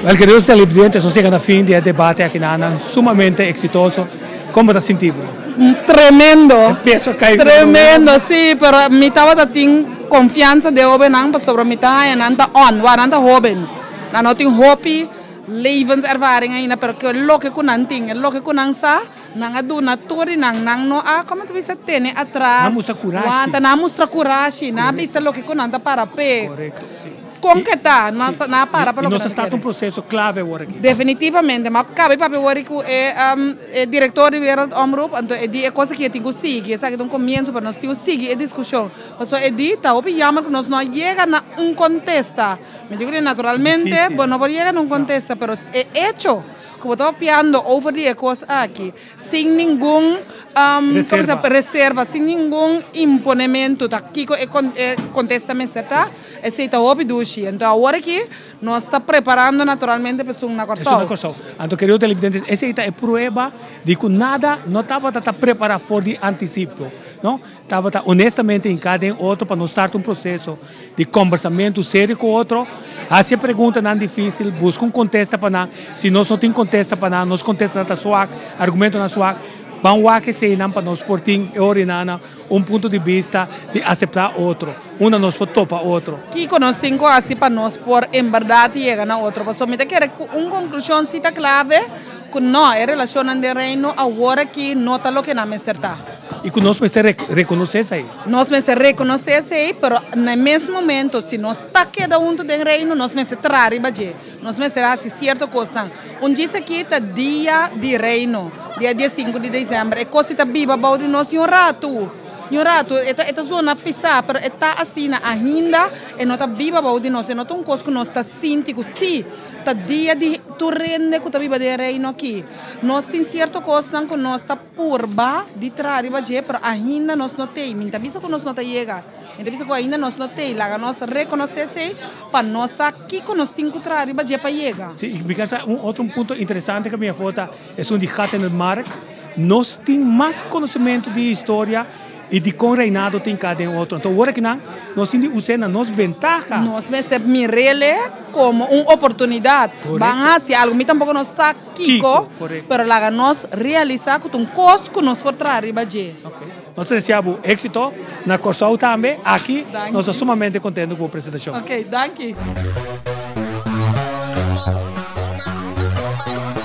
Wel, queridos televidentes, nos yega na fin di e debate aki nan, sumamente exitoso. Con bo ta sinti bo? Tremendo. E peso a cay. Tremendo, si, pero mi tabata tin confiansa den hobennan pasobra mi ta haya nan ta on, wak nan ta hoben. Nan no tin hopi levenservaring ainda, pero ke loke ku nan tin, e loke ku nan sa, nan a duna tur di nan. Nan no a, como ta bisa, tene atras. Nan a mustra curashi. Wanta, nan a mustra curashi, nan a bisa loke ku nan ta para p'e. Correcto, si. Kon ke ta, nan a para pa I loke nos nan a ta start kere. un proceso clave awor aki. Definitivamente, ma kabe papia wori ku e e direktor di Wereldomroep, anto e di e kos aki e tin ku sigui, esaki ta un komienso pero nos tin ku sigui e diskushon, pasobra e di ta hopi jammer ku nos no a yega na un kontesta. Mi di ku naturalmente bo no por yega na un kontesta, pero e echo ku bo ta papiando over di e kos aki sin ningun reserva, sin ningun imponementu ta kiko e kontesta mester ta, esei ta hopi dushi. Anto awor aki nos ta preparando naturalmente pa esun na Kòrsou. Esun na Kòrsou. Anto kerido televidentes, esei ta e prueba di ku nada no tabata ta prepará for di antisipo, no. Tabata honestamente hinká den otro pa nos start un proseso di kombersamentu serio ku otro, hasi e preguntanan difísil, buska un kontesta pa nan. Si nos no tin kontesta pa nan, nos kontestanan ta swak, argumentonan swak, ban wak eseinan pa nos por tin e orinanan un punto di bista di aseptá otro, unda nos por topa otro. Kiko nos tin ku hasi pa nos por en bèrdat yega na otro? Pasobra mi ta kere ku un konklushon si ta klave, ku no, e relashonnan den Reino awor aki no ta loke nan mester ta. I ku nos mester rekonosé esei. Nos mester rekonosé esei, pero na e mes momento si nos ta keda huntu den Reino, nos mester traha riba dje. Nos mester hasi sierto kosnan. Un djis aki ta Dia di Reino, dia diesinku di desèmber. E kos si ta biba bou di nos un ratu. Un ratu. E ta e ta zona pisá, pero e ta asina. Ainda e no ta biba bou di nos. E no ta un kos ku nos ta sinti ku sí, ta dia di tur hende ku ta biba den e Reino aki. Nos tin sierto kosnan ku nos ta. Purba di traha riba dje, pero ainda nos no tei. Mi ta bisa ku nos no ta yega. Mi ta bisa ku ainda nos no tei. Laga nos rekonosé esei pa nos sa kiko nos tin ku traha riba dje pa yega. Sí, i mi ker sa un otro punto interesante ku mi a for ta esun di gat in het mark. Nos tin mas konosementu di historia i di kon reinado tin ka den otro. Anto ora kinan nos tin di us'é na nos bentaha. Nos mester mir'é komo un oportunidat. Ban hasi algu. Mi tampoko no sa. Kiko, pero laga nos realisa ku ta un kos ku nos por traha riba dje. Nos ta desea bo éksito na Kòrsou tambe. Aki nos ta sumamente kontento ku bo presentashon. Ok, danki.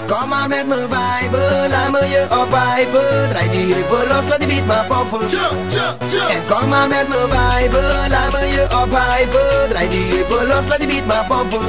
Kom maar met me viben, laat me je ophypen. Draai die heupen los, laat die beat maar pompen. En kom maar met me viben, laat me je ophypen. Draai die heupen los, laat die beat maar pompen.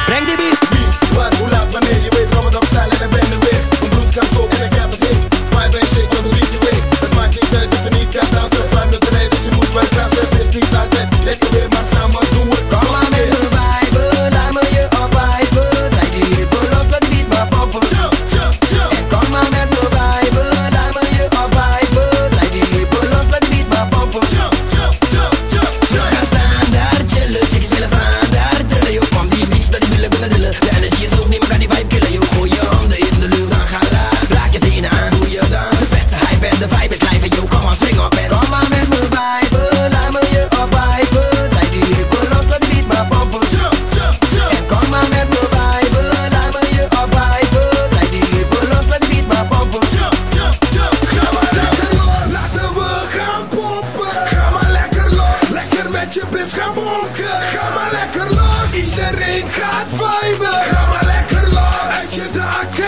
Breng die beat! Wie, wat, hoe laat, wanneer, je weet Ramadan style en ik ben er weer. Mijn bloed gaat koken en ik heb het heen. Vibe en shake tot de beat je weet. Het maakt niet uit of je niet kan dansen. Vijf minuten rijden, dus je moet wel krassen. Het is niet altijd lekker weer, maar samen doen we het Kom nog maar een met keer. me viben, laat me je ophypen. Draai die heupen los, laat die beat maar pompen. Jump, jump, jump. En kom maar met me viben, laat me je ophypen. Draai die heupen los, laat die beat maar pompen. Jump, jump, jump, jump, We jump. gaan staan daar chillen, chickies willen staan daar trillen. Yo, pump die beats, dat die billen kunnen trillen. De energy is hoog, niemand kan die vibe killen. Yo, gooi je handen in de lucht, dan ga laag. Raak je tenen aan, hoe je dans. De vette hype en de vibe is live. En yo, kom maar, spring op en kom maar met me viben. Laat me je ophypen. Draai die heupen los, laat die beat maar pompen. Jump, jump, jump. En kom maar met me viben. Laat me je ophypen. Draai die heupen los, laat die beat maar pompen. Jump, jump, jump. Ga maar lekker los. Laten we gaan pompen. Ga maar lekker los. Lekker met je bif gaan bonken. Ga maar lekker los. Iedereen gaat viben. Ga maar lekker los. Uit je dak.